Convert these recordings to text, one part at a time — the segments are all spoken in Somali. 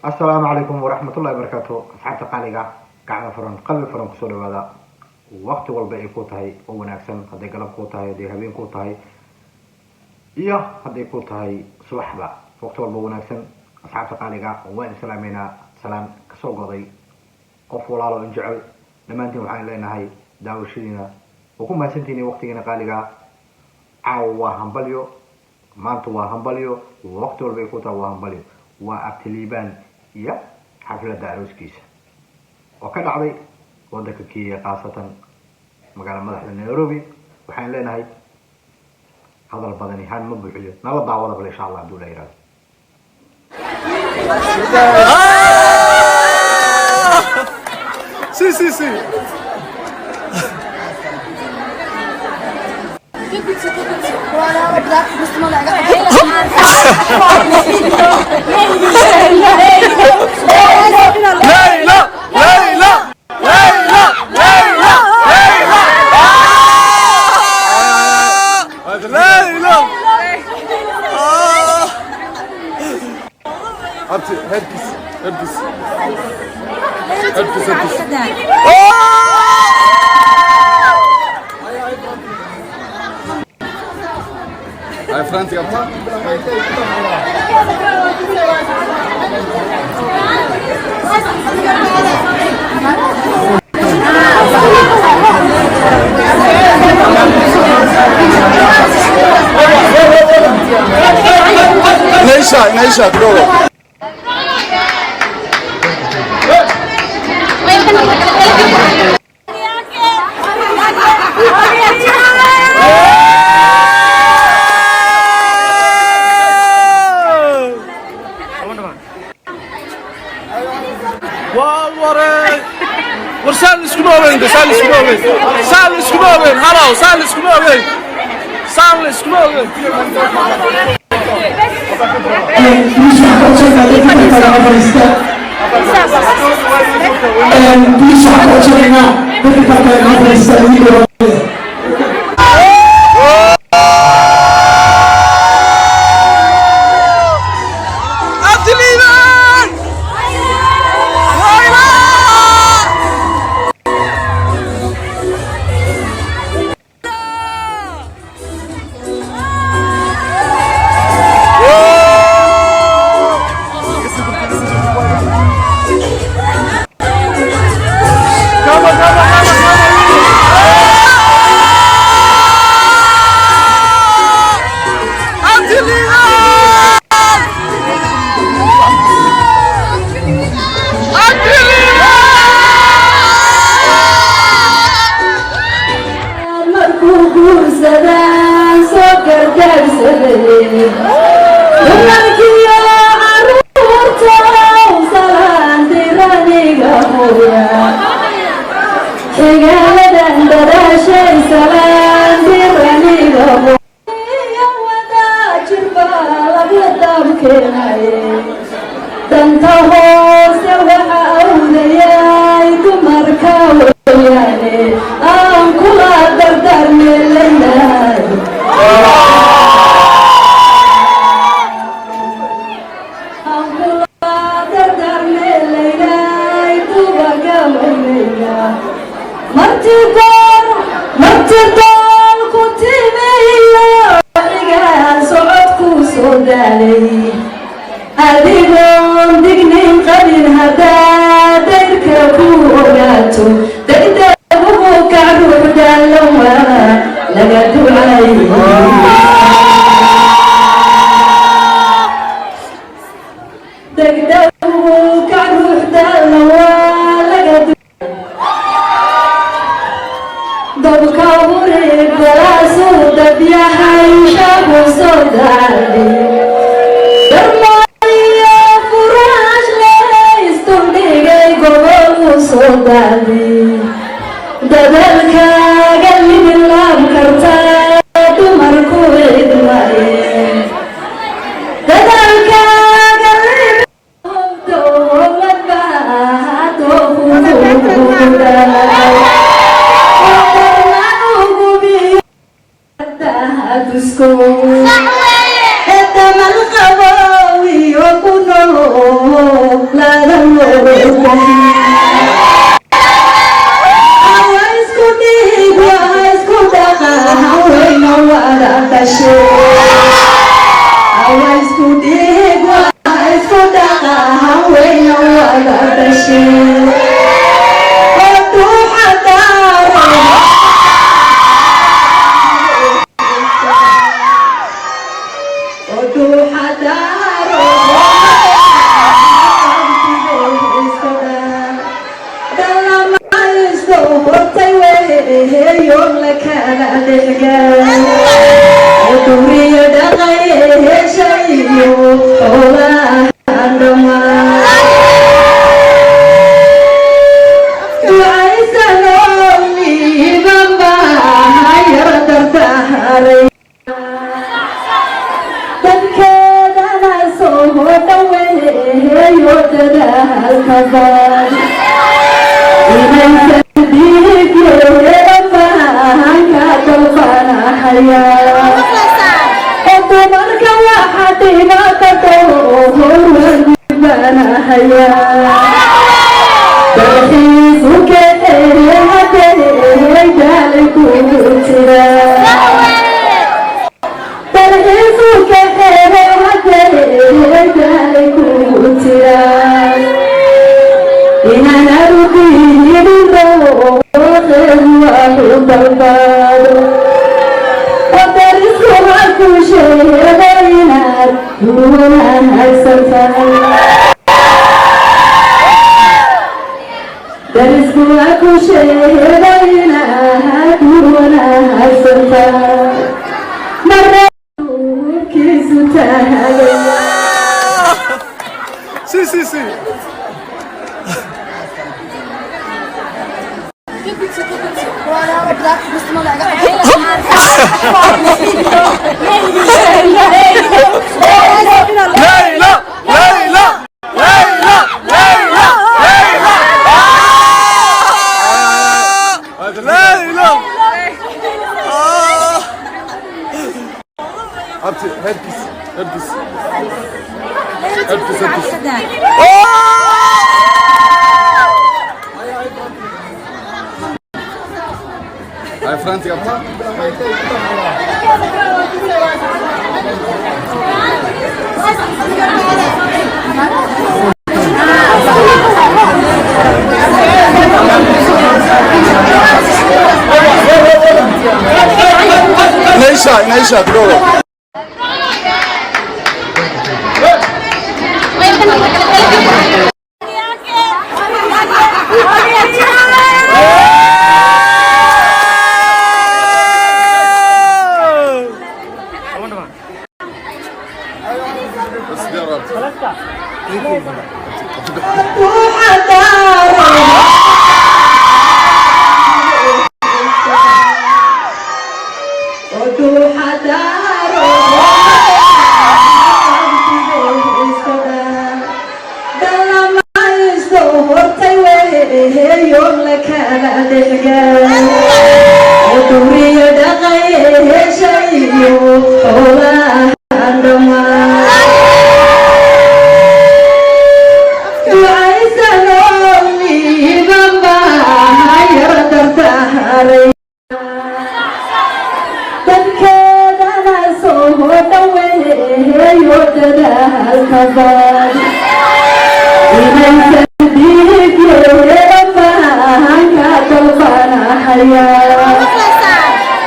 Asalaamu calaykum waraxmatullahi wabarakaatu. Asxaabta qaaliga, gacmo furan, qalbi furan kusoo dhawaada. Waqti walba ay ku tahay oo wanaagsan, hadday galab ku tahay, hadday habeen ku tahay iyo hadday ku tahay subaxba, waqti walba wanaagsan. Asxaabta qaaliga, waan islaameynaa. Salaan kasoo goday qof walaalo in jecel. Dhammaantiin waxaan leenahay daawashadiina oo ku mahadsantihiin waqtigiina qaaliga. Caawa waa hambalyo, maanta waa hambalyo, waqti walba ay ku tahay waa hambalyo. Waa Abtiliibaan iyo xafladda arooskiisa oo ka dhacday wadanka Kenya, khaasatan magaala madaxda Nairobi. Waxaan leenahay hadal badani haan ma buuxiyo, nala daawada bal, insha Allah, hadduu la yihahdo. Sí, sí, sí. ليلى ليلى ليلى ليلى ليلى ليلى. Abti, herkes, herkes. Herkes, herkes. Inaisha, inaisha kidogo. Waa wareey. War saan iskuma ogeyn, saan iskuma ogeyn. Saan iskuma ogeyn, halow, saan iskuma ogeyn. Saan iskuma ogeyn. Abdiliman! Layla! Kama, kama, kama, kama. Abdiliman! Abdiliman! Markuu guursadaan soo gargaarsaday dumarkiyo caruurta salaan diraniga hooya, xigaaladan dadaashay salaan diraniga hooya, wadaajirba lagu dabkeenaye, danta hoose waxa awdayay dumarka weeyaane, aan kula dardarmeelanay, aan kula dardarmeelaynay dubagawaynayna. Marti goor marti dool ku timiyo xigaan socod ku soo daalay, adigoon dignin qabin haddaad dayrka ku ogaato, degdeg ugu kac ruux daallowa laga ducay, degdeg ugu kac ruux daallowa laga ducay. Dabka huri galaasuu dabyahay shagu soo daali darmaiyo furaash leystundhigay gobolu soo daali, dadaalkaaga libin laab kartaa dumarku idmaye, dadaalkaaga libin dowlad baa doofuudhalay. Qoysku edamal qabowiyo ku noolaada. Hawa isku dhiig, waa isku dhaqa, haweyna wada dhashe. Hawa isku dhiig, waa isku dhaqa, haweyna wada dhashe. Dhuuxa daaro, dhuuxa daaro, dhalamaysto hortay weeyoon la kala dhexgal, duriyo dhaqay heshayo xoolahan dhammaan. Ducaysanoo liibanba yar dardaharay, dadkeedana soo dhaweeyo dadaalka badan, inaysan dhiigyeeda bahanka dalbanahaya. Oo dumarka waxa dhibata doorwanbanahaya, dalxiisu kaxeeye hadee daalay kugu jira, dalxiisu kaxeeye hadee daalay kugu jira. Inaan arudiidin waxu dalbado, wadarisku haku sheego inaad wanaagsan tahay, darisku haku sheego inaad wanaagsan tahay, markiisu tahay. Si si si. Layla, Layla, Layla, Layla, Layla, Layla. Abti, herkes, herkes. Herkes, herkes. Ay, Franti, abti. Inaisha, inaisha kidogo. بس يا رب. Dhuuxa daaro, dhuuxa daaro, dhalamaysto hortay weeyoon la kala dhexgal, duriyo dhaqay heshayo xoolahan dhammaan. Ducaysanoo liibanba yar dardaharay, dadkeedana soo dhaweeyo dadaalka badan, inaysan dhiigyeeda bahanka dalbanahaya.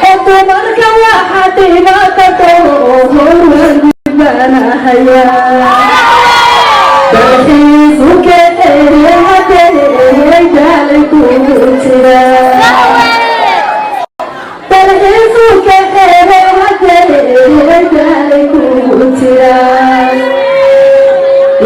Oo dumarka waxa dhibata doorwanbanahaya, dalxiisu kaxeeye hadee daalay kugu jira, dalxiisu kaxeeye hadee daalay kugu jira.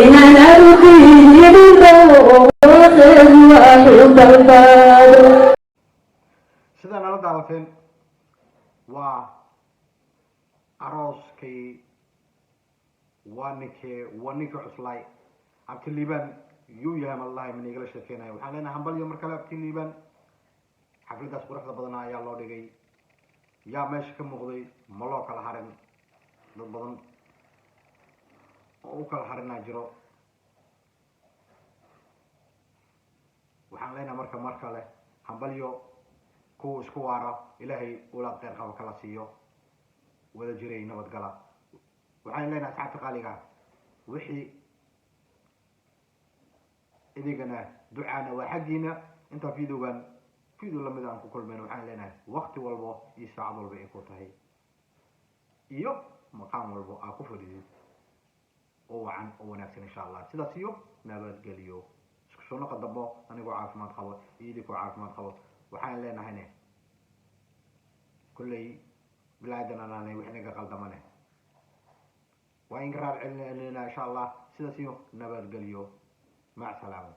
Inaan arudiidin waxu dalbado. Sidaa nala daawateen waa arooskii, waa ninkee? Waa ninkii cuslaay, Abti Liibaan. Yuu yahay malallahi mana igala sheekeynaya. Waxaan leenahay hambalyo mar kale, Abti Liibaan. Xafladaas quruxda badanaa ayaa loo dhigay. Yaa meesha ka muuqday? Ma loo kala harin. Dad badan oo u kala harinaa jiro. Waxaan leenahay marka mar kale hambalyo, kuwa isku waara Ilaahay ulaad kheyr qaba kala siiyo, wada jiray, nabadgala. Waxaan leenahay asxaabta qaaliga, wixii idigana ducaana waa xaggiina. Intaan videogan video lamid aan ku kulmayno, waxaan leenahay waqti walbo iyo saacad walba ay ku tahay iyo maqaam walbo aa ku fadhidid oo wacan oo wanaagsan, insha Allah. Sidaas iyo nabadgeliyo, isku soo noqo dambo anigoo caafimaad qabo iyo idinkoo caafimaad qabo. Waxaan leenahayne kolley bilaadan anaanay, wixii naga qaldamane waa in raar celinayna, insha Allah. Sidaas iyo nabadgeliyo, mac salaama.